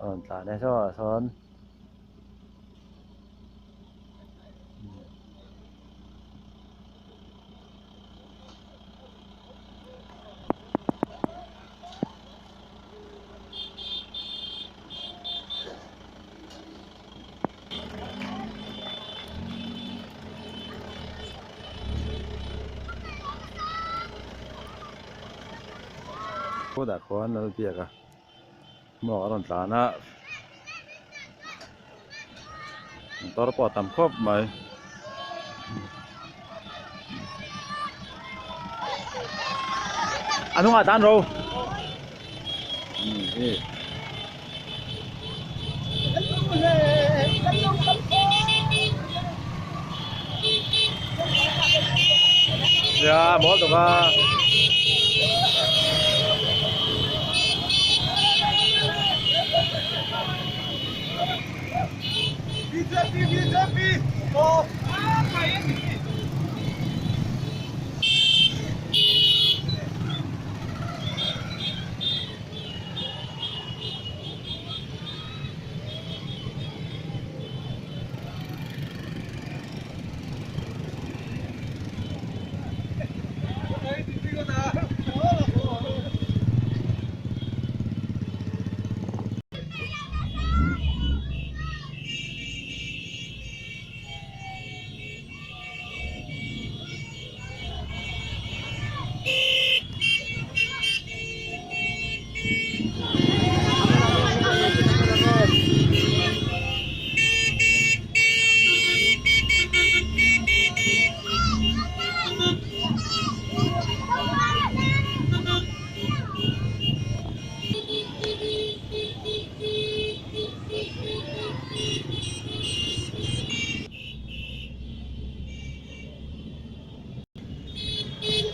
Rawn tlan e saw ah sawn. Kawtah khuan Lalbiaka hmuak a rawn tlan a motor pawh a tam khawp mai. A hnungah tlan ro. Dạ, bỏ được à. BJP, BJP, go.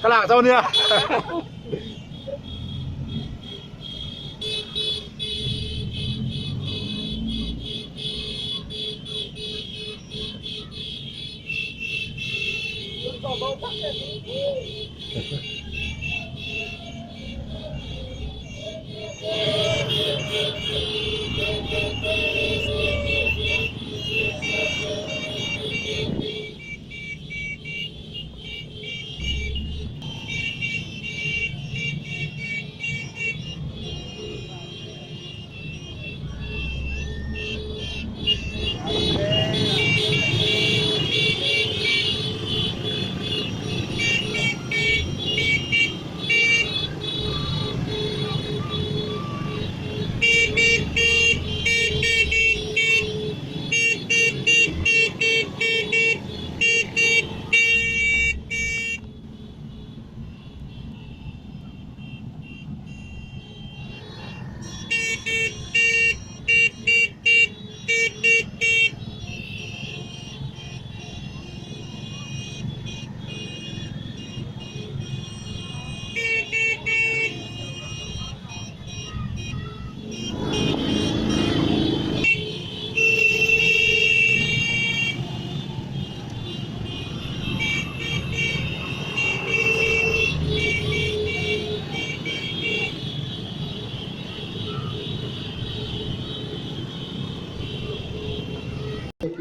Ka lak zo nia.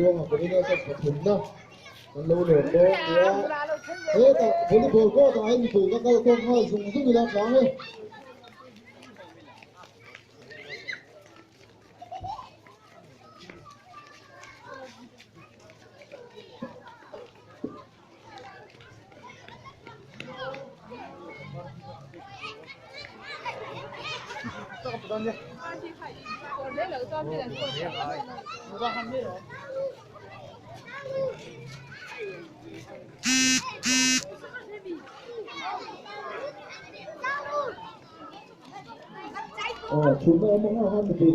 Tluanga Communist pathumna kan lo lawm dawn nia. Hetah volleyball court ah hian mipui ka kal khawm nghal zung zung ila tlang e. Aw, chhunna awm ang a han mipui.